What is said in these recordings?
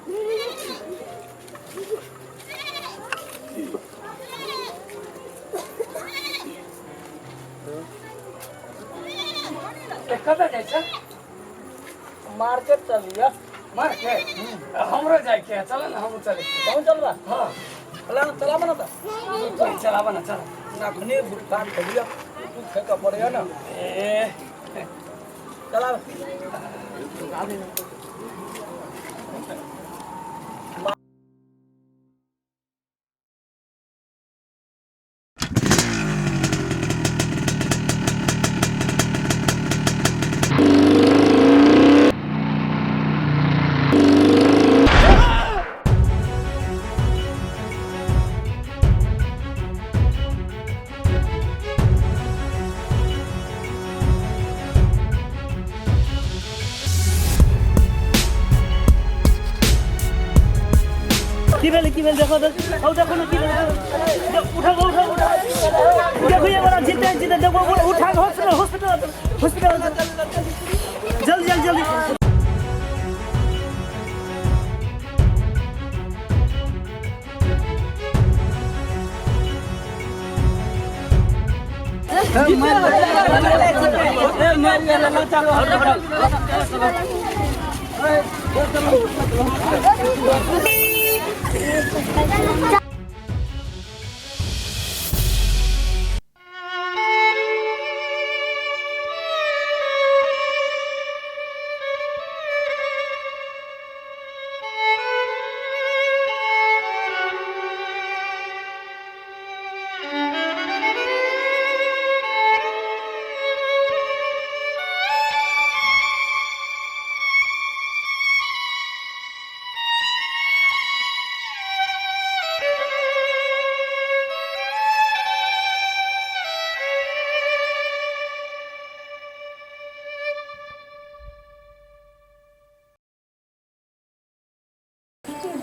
ए, कतऽ जाइ छै? मार्केट चलिए। मार्केट हमरो जाइके है, चल ना, हमहूँ चलै छी। कौन चलबा? हाँ। चला ना, चलाबा ना तऽ। तू चलाबऽ ना, चल। अखने गुटखा खेलिए, तू फेंकऽ पड़ैया ना। ए। चला। की भेलै, की भेल? देखो देखो, देखो ने की भेल। उठाओ उठाओ उठाओ, देखो ये वाला जीते जीते, देखो उठा, हॉस्पिटल हॉस्पिटल हॉस्पिटल, जल्दी जल्दी जल्दी।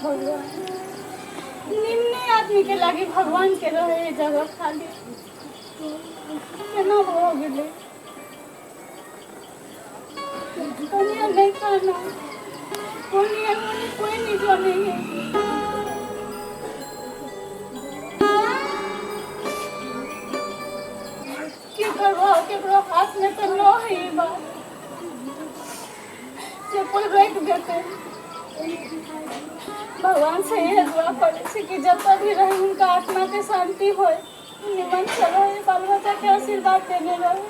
भगवान, निम्ने आदमी के लागी भगवान के रहे जगह खाली केना भऽ गेलै? कनिया नहीं खाना, कोनिया कोनी कोई नहीं जाने है। की करबो, केकरो हाथ में तऽ न है ई बात जे कोई रोकि देतै। भगवान से यह दुआ करै छी कि जतऽ भी रहे हुनका आत्मा के शांति होय, निमन से रहे, बाल बच्चा के आशीर्वाद देने रहे।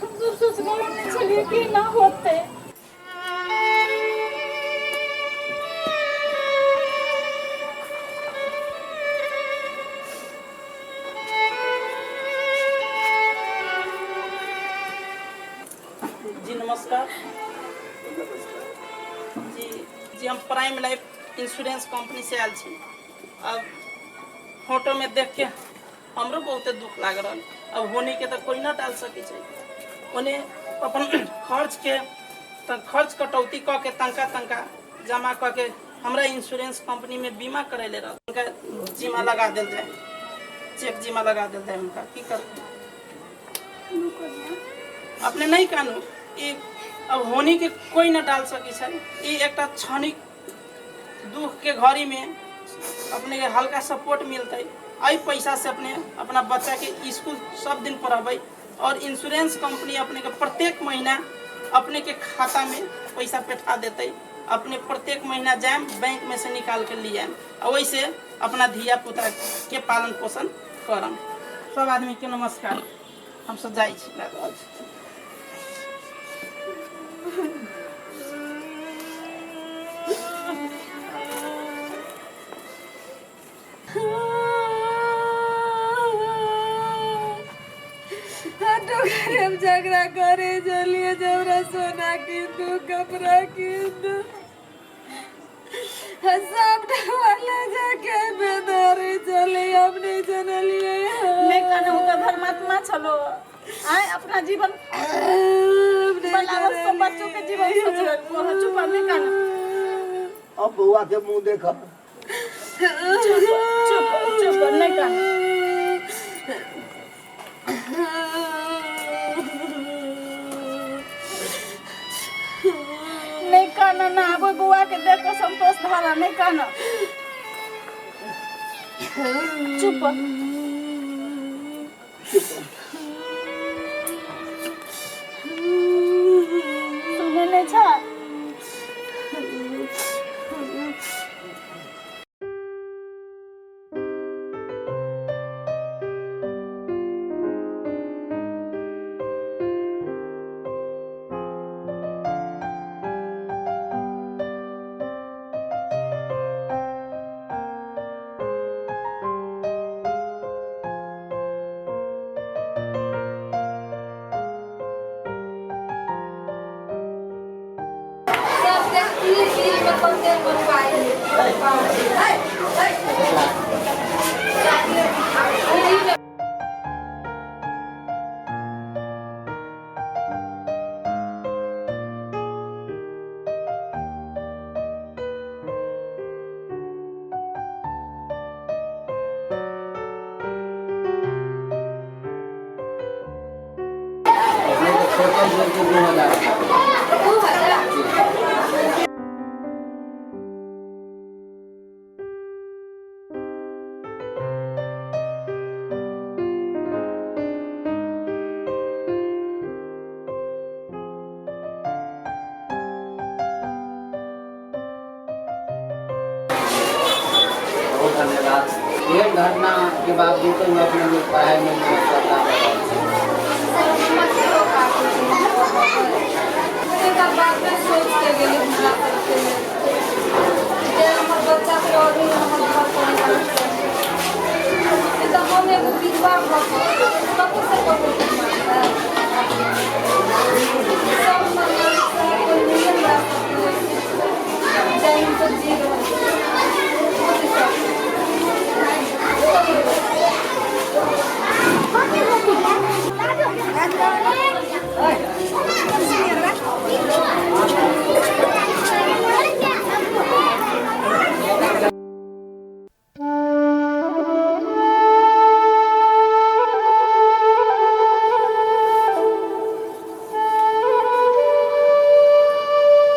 हम सब सोचने नहि छलियै कि एना होतै। जी नमस्कार जी। जी हम प्राइम लाइफ इंश्योरेंस कंपनी से आयल छी। अब फोटो में देख के हमरो बहुते दुख लाग रहल। अब होने के तऽ कोई ना डाल सकै छै। ओने अपन खर्च के तऽ खर्च कटौती कऽ के तनका तनका जमा कऽ के हमरा इंश्योरेंस कंपनी में बीमा करैले रहल। हुनका जिम्मा लगा देल जाए, चेक जिम्मा लगा देल जाए हुनका। की करबै अपने? नहीं कानू, ई अब होनी के कोई न डाल सकै छै। ई एकटा क्षणिक दुख के घड़ी में अपने के हल्का सपोर्ट मिलतै। एहि पैसा से अपने अपना बच्चा के स्कूल सब दिन पढ़ेबै और इंश्योरेंस कंपनी अपने के प्रत्येक महीना अपने के खाता में पैसा बैठा देतै। अपने प्रत्येक महीना जायम, बैंक में से निकाल के ले आयम आ ओहिसे अपना धिया पुता के पालन पोषण करम। सब आदमी के नमस्कार, हम सब जाइ छी। हम झगड़ा करे चलिए, हमरा सोना कीन दू, कपड़ा कीन दू, सब वाला जाके बेदारे चले, हम नहीं जनलिए। नहीं कहना तो धर्मात्मा चलो आए अपना जीवन बनावत सब बच्चों के जीवन सोच रहे। चुप, नहीं कहना। अब बउआ के मुंह देख। चुप चुप चुप, नहीं कहना। ना ना, आब ओहि बौआ के देख कऽ संतोष धरा, नहीं कान। चुप। सुने नहीं छा? बहुत धन्यवाद। एहन घटना के बावजूद तो अपने लोग पढ़ाई में करता।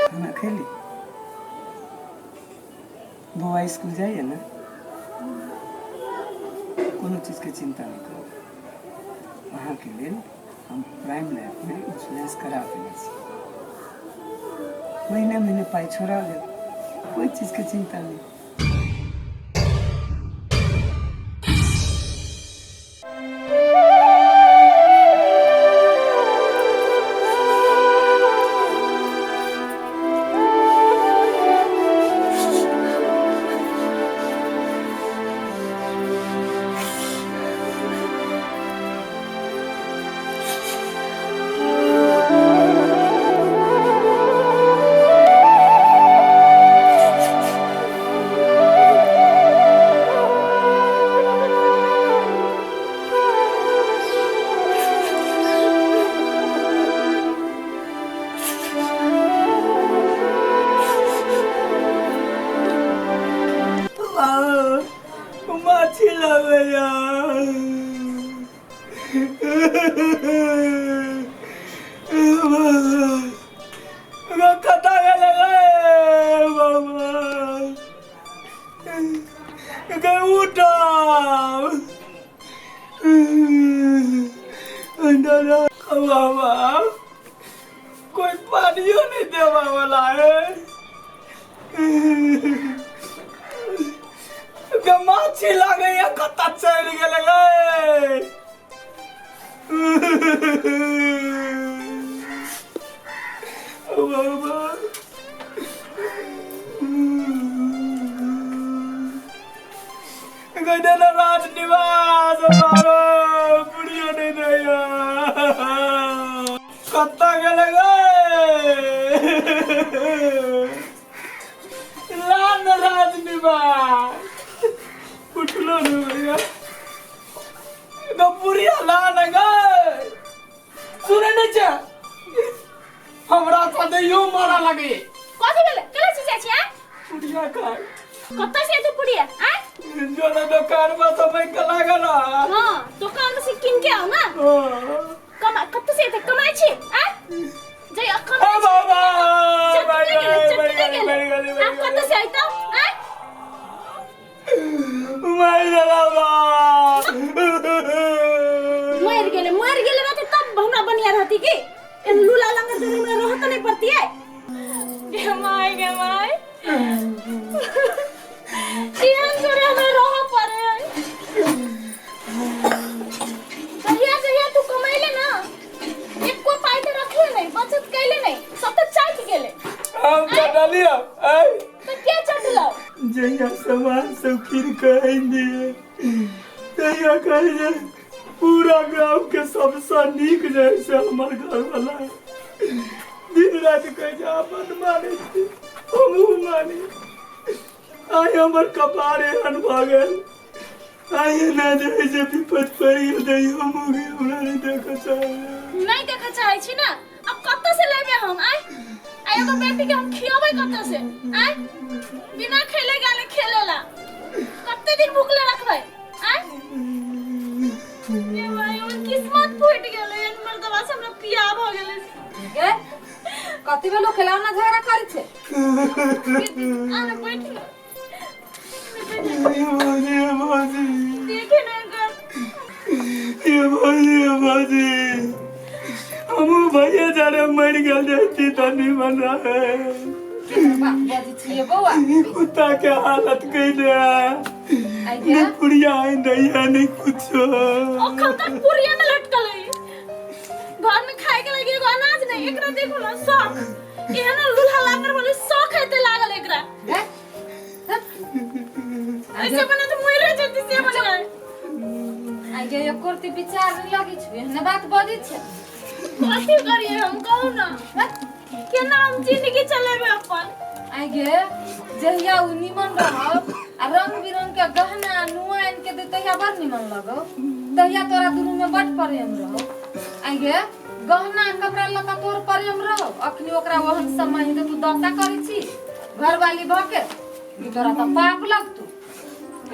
खाना खेली? बौआ स्कूल जाइए ना? कोनो चीजके चिंता नहीं करू। अहाँके लेल हम प्राइम लाइफमे इंश्योरेंस करा देने छी। महीना महीना पाइ छोड़ा लेब, कोई चीजके चिंता नहीं। माछी लगैया। कता गेलै बाबा? उठाओ बाबा, कोई पानियो नहीं देवा वाला है। माछी लागैया, कतऽ चलि गेलै गे? बाबा गए ना राज निवास, बाबा बुढ़िया नहीं दैया, कतऽ गेलै गे? लान राज निवास, उठलो रे भैया, बुढ़िया लान गए। सुने नहीं छे? हमरा सदैयो मारा लगे। कथी भेलै? केला चिचिया छी? आ पुड़िया खाय। कतऽ से तू पुड़िया? आ जो ना दुकान में समय के लागल। हां, दुकान से किन के आओ ना। कमा कतऽ से एते कमाइ छी? आ जे अखन बाबा। चटनी गेलै, चटनी। हमरा बढ़िया रहती की एहन लूला लंगर जरूर हमरा रहत नहीं पड़ती है। गे माय गे माय, एहन जोरे हमरा रह पड़े है। जहिया जहिया तू कमैले ना एको पाई तो रखले नहीं, बचत कैले नहीं, सब तो चाट गेले। हम चटलिया ऐ तो के चटलो? जहिया सामान सब कीन के आइन दिए तहिया कहे जे पूरा गांव के सबसे नीक जैसे हमर घर वाला है। दिन रात कहे जे अपन माने छी हमहू मानी। आइ हमर कपार एहन भऽ गेल, आइ एना जे होइ जे विपद पड़ि गेल तऽ हमहूँ हमरा नहि देखऽ चाहै। नहीं देखऽ चाहै छी ना, अब कतऽ से लेबे हम? आइ आइ एगो बेटी के हम खियबै कतऽ से? आइ बिना खेले गाले खेलेला कते दिन भूखले रखबै? आइ ये भाई हमर किस्मत फूटि गेलै, एहन मर्दबा से हमरा बियाह भऽ गेलै। गे कथी भेलो खेलौना झगड़ा करै छै? आने बैठ ना, ये भौजी, ये भौजी, देखे ना कर। ये भौजी, ये भौजी, हमहू भैया जाने मरि गेल रहती तऽ निमन रहे। बात बजै छियै बौआ? ई कुत्ता के हालत कैले है, आइ गे नहीं पुड़िया आइन दैया नहीं कुछो। अखन तक पुरिया में लटकल है, घर में खाए के लगे एगो अनाज नहीं। एकरा देखो ना शौक, एहन लूल्हा लांगर बोले शौक हेते लागल एकरा। गे ऐसे बने तो मरे जती से बने। आइ गे एको रत्ती विचार नहि लगै छौ, एहने बात बजै छै? कथी करिए हम कहू ना, केना हम जिंदगी चलेबे अपन? आइ गे जहिया उ निमन रहब आ रंग बिरंग के गहना नुआ आनि के दे तहिया बड़ निमन लगौ, तहिया तोरा दुनू में बड़ प्रेम रहौ। आइ गे गहना कपड़ा लत्ता तोर प्रेम रहौ, अखनी ओकरा ओहन समय हेतै तू दशा करै छी घरवाली भऽ के, ई तोरा तऽ पाप लगतौ,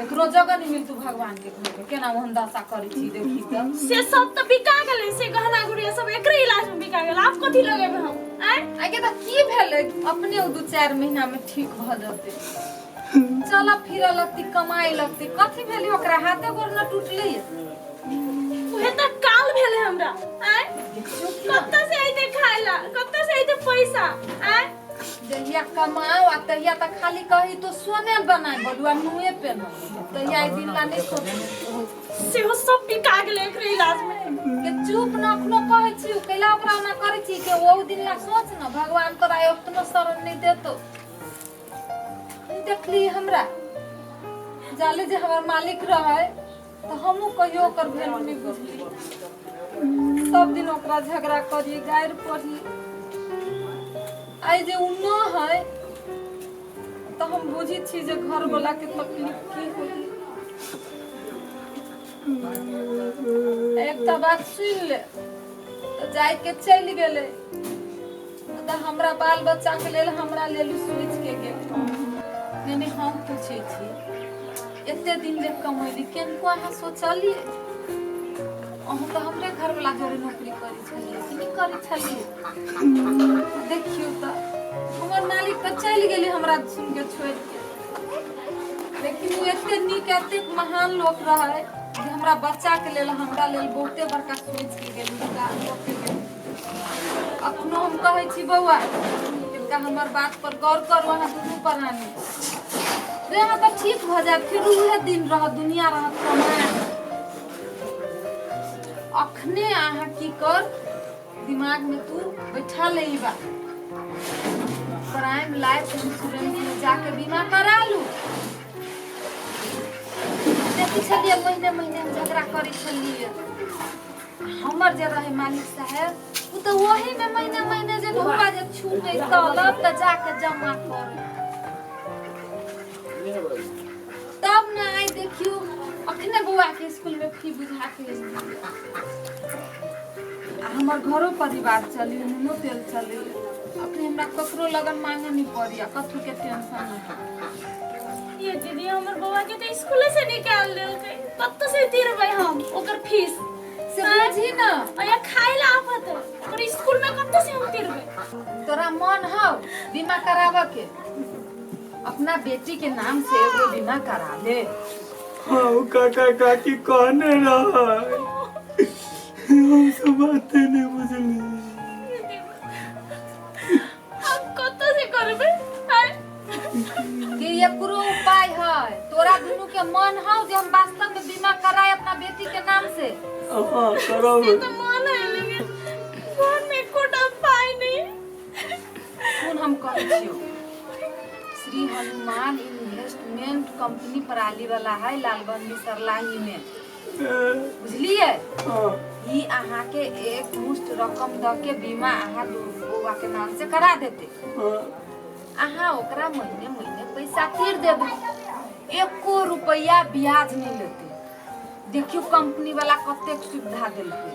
एकरो जगह नहीं मिलतौ भगवान के घर में, केना ओहन दशा करै छी देखी तऽ। से सब तो बिका गेलै, से गहना गुड़िया सब एकरे इलाज में बिका गेल, आब कथी लगेबे हम? आय आइ गे तऽ की भेलै, अपने ओ 2-4 महीना में ठीक भऽ जेतै, चलऽ फिरऽ लगतै, कमाइ लगतै, कथी भेलै ओकरा हाथे गोर न टूटलै? उहे तऽ काल भेलै हमरा। आय कतऽ से अइतै खाय ला, कतऽ से अइतै पैसा? आय जहिया कमाओ आ तहिया तऽ खाली कही तो सोने बनाय बोलू आ नुए पेनो, तहिया एहि दिन ला नहि सोचू। सेहो सब बिका गेलै एकरे इलाज में। के चुप न अखनो कहै छी कैला ओकरा ओना करै छी के ओहू दिन ला सोच न, भगवान तोरा ओतनो शरण नहि देतौ। देखली हमरा जाले जे हमर मालिक रहै तऽ हमहूँ कहियो ओकर वैल्यू नहि बुझली, सब दिन ओकरा झगड़ा करी गारि पढ़ी। आइ जे उ न है तऽ हम बुझै छी जे घर वाला के तकलीफ की होई। एकटा बात सुनि ले, तऽ जाय के चलि गेलै तऽ हमरा बाल बच्चा के लेल हमरा लेल उ सोचि के गेल। नहि नहि हम पूछै छी एते दिन जे कमैली केनको अहाँ सोचलियै? अहूँ तऽ हमरे घरवला जोड़े नौकरी करै छलियै कि नहि करै छलियै? देखियौ तऽ हमर मालिक तऽ चलि गेलै हमरा सुनि के छोड़ि के, लेकिन ओ एते नीक एते महान लोक रहै जे हमरा बच्चा के लेल हमरा लेल बहुते बड़का सोचि के गेल, हुनका लऽ के गेल। अखनो हम कहै छी बौआ तिनका हमर बात पर गौर करू अहाँ दुनू प्राणी रे, अहाँ तऽ ठीक भऽ जायब, फेर उहे दिन रहत, दुनिया रहत कमाय। अखने अहाँ की कर दिमाग में तू बैठा ले ई बात, प्राइम लाइफ इंश्योरेंस में जाके बीमा करा लू। देखै छलियै महीने महीने हम झगड़ा करै छलियै, हमर जे रहे मालिक साहेब उ तऽ ओही में महीने महीने जे ढोबा जे छूटे तलब तऽ जाके जमा करे, तब ने आइ देखियौ अखने बौआ के स्कूल में फी बुझा के एलियै। आ हमर घरो परिवार चली, नूनो तेल चली, अखने हमरा ककरो लगन मांगे नहीं पड़ी आ कथू के टेंशन नहीं। ये दीदी हमर बौआ के तऽ स्कूले से निकाल देलकै, कतऽ से तिरबै हम ओकर फीस? से बुझी न आ खाय ला आफत है, ओकर स्कूल में कतऽ से हम तिरबै? तोरा मन हौ बीमा कराबऽ के, अपना बेटी के नाम से एगो बीमा करा ले। हाँ काका काकी कहने रहे हम सब बाते नहि बुझलियै। हम कतऽ से करबै आँय? कि एकरो उपाय है? तोरा दुनू के मन हौ जे हम वास्तव में बीमा कराए अपना बेटी के नाम से? हाँ, करब। से तऽ मन है, लेकिन घर में एकोटा पाइ नहीं। सुन, हम कहै छियौ, श्री हनुमान इन्वेस्टमेंट कंपनी पराली वाला है लालबंदी सरलाही में, बुझलिए? हाँ। ई अहाँ के एक मुश्त रकम द के बीमा अहाँ बौआ के नाम से करा देते। हाँ। अहाँ ओकरा महीने महीने पैसा तीर देबै, एको रुपैआ ब्याज नहीं लेते। देखियो, कंपनी वाला कतेक सुविधा देलकै।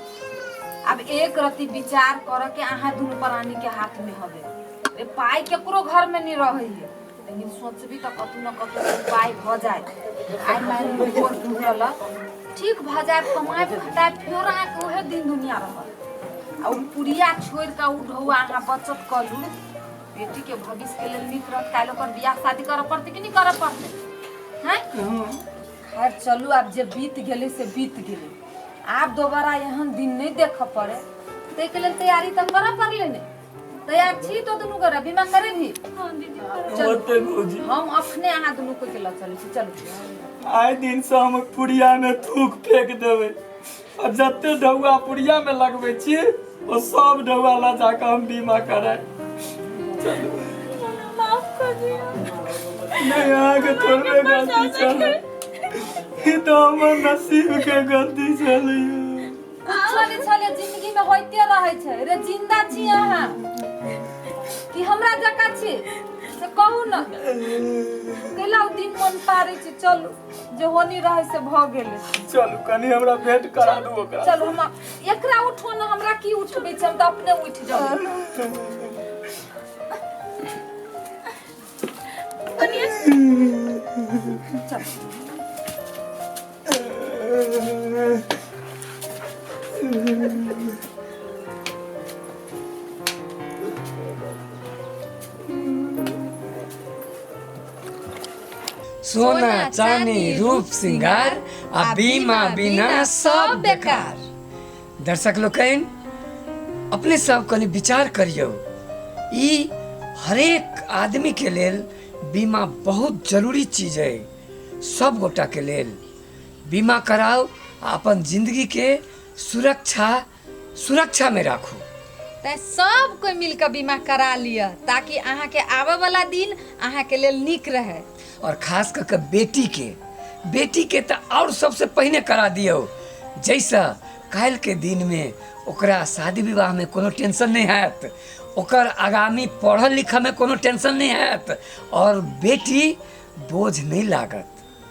आब एक रति विचार कर के अहाँ दुनू प्राणी के हाथ में हवे। रे, पाइ केकरो घर में नहीं रहे है, लेकिन सोचबी तऽ कतौ न कतौ उपाय भऽ जाए। आइ मानि गोर टूटल, ठीक भऽ जाए, कमाए खटाए, फेर अहाँके उहे दिन दुनिया रहत। आ ओ पुड़िया छोड़ि कऽ ओ ढौआ अहाँ बचत कऽ लू, बेटी के भविष्य के लेल नीक रहत। काल्हि ओकर बियाह शादी करऽ पड़तै कि नहि करऽ पड़तै? हैं, खैर चलू, आब जे बीत गेलै से बीत गेलै। आब दोबारा एहन दिन नहि देखऽ पड़े, ताहिके लेल तैयारी तऽ करऽ पड़लै ने। तैयार छी तो दुनू गोरा? बीमा करे भी? हाँ दीदी, करब। चलू। होते भौजी। हम अखने अहाँ दुनू कोई के लऽ चलै छी, चलू। आइ दिन से हम पुड़िया में थूक फेंक देबै आ जते ढौआ पुड़िया में लगबै छी, ओ सब ढौआ ला जाके हम बीमा कराए। चलू। हमरा माफ कर दियौ। नहीं, अहाँके थोड़बे गलती छलै, ई तऽ हमर नसीब के गलती छलै। कुछो नहि छलै, जिंदगी में होइते रहै छै। रे, जिंदा छी अहाँ कि हमरा जकाँ छी, से कहू ने? कैला ओ दिन मन पारै छी? चलू, जे होनी रहै से भऽ गेलै। चलू, कनी हमरा भेंट करा दू ओकरा। चलू, हम एकरा उठो ने, हमरा की उठबै छै? हम तऽ अपने उठि जाउ। चल। सोना चानी रूप सिंगार आ बीमा बिना सब बेकार। दर्शक लोकनि, अपने सब कनि विचार करियौ, ई हरेक आदमी के लेल बीमा बहुत जरूरी चीज है। सब गोटा के लेल बीमा कराउ आ अपन जिंदगी के सुरक्षा में राखू। तैं सब कोइ मिलके बीमा करा लिअ, ताकि अहाँके आबऽ वाला दिन अहाँके लेल नीक रहे। और खास कऽ के बेटी के तऽ और सबसे पहिने करा दियौ, जाहिसँ काल्हिके दिनमे ओकरा शादी विवाहमे कोनो टेंशन नहि हैत, ओकर आगामी पढ़ल लिखऽमे कोनो टेंशन नहि हैत और बेटी बोझ नहि लागत।